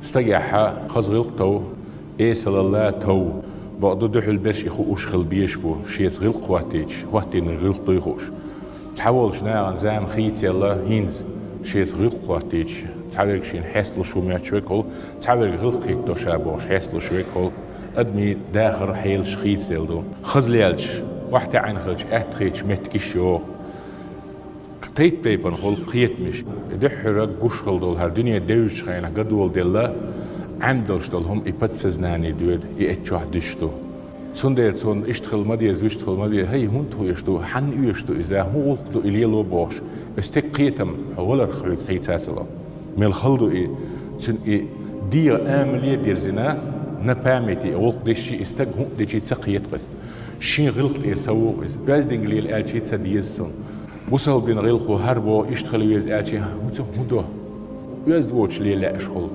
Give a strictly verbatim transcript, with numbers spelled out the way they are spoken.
Стагехьа хаза гӀиллакх тов, эсала ла тов, бакъду дуьхьал берш и хууш хила безаш бу, шеца гӀиллакх хӀоттийча, хӀоттийна гӀиллакх дуй хууш. Цхьа волчу нахана зама хийцаелла хӀинца, шеца гӀиллакх хӀоттийча, цхьаверг шена хьесталуш ву моьттуш верг хул, цхьаверг гӀиллакх хӀитто ша бохуш хьесталуш верг хул, адамийн дахар хьелаш хийцаделла ду. Хаза лелча, охьатаьӀна хилча, аьттехьа меттигаш йогӀу. Тайп-тайпана хуьлу кхетамаш. Дуьххьара гуш хила долу хӀара дуьне девзачу хенахь гадолделла, Ӏемдалш долу хӀума и подсознание доьду, и эццахь дуьсуш ду. Цундела цунна иштта хила ма деза, вуьшта хила ма веза, хӀай, хӀунда хӀуьйш ду, хьанна оьшуш ду иза, хӀун гӀуллакх ду и лело бохуш, и стеган кхетам хьо валарх хьоьга хийца ца ло. Мел хала ду и, цуьнан и дегӀан амале дирзина, на памяти и гӀуллакх дисчи, и стаг хӀун а дичи ца кхета иза. Шен гӀиллакх тӀера ца вогӀу иза. Оьздангалла лела аьлчи ца деза цунна. Бусалба дин гӀиллакхо хӀара боху иштта хила веза аьлчи, хӀун цу хӀун до? Оьзда воцуш лела лаьаш хуьлу.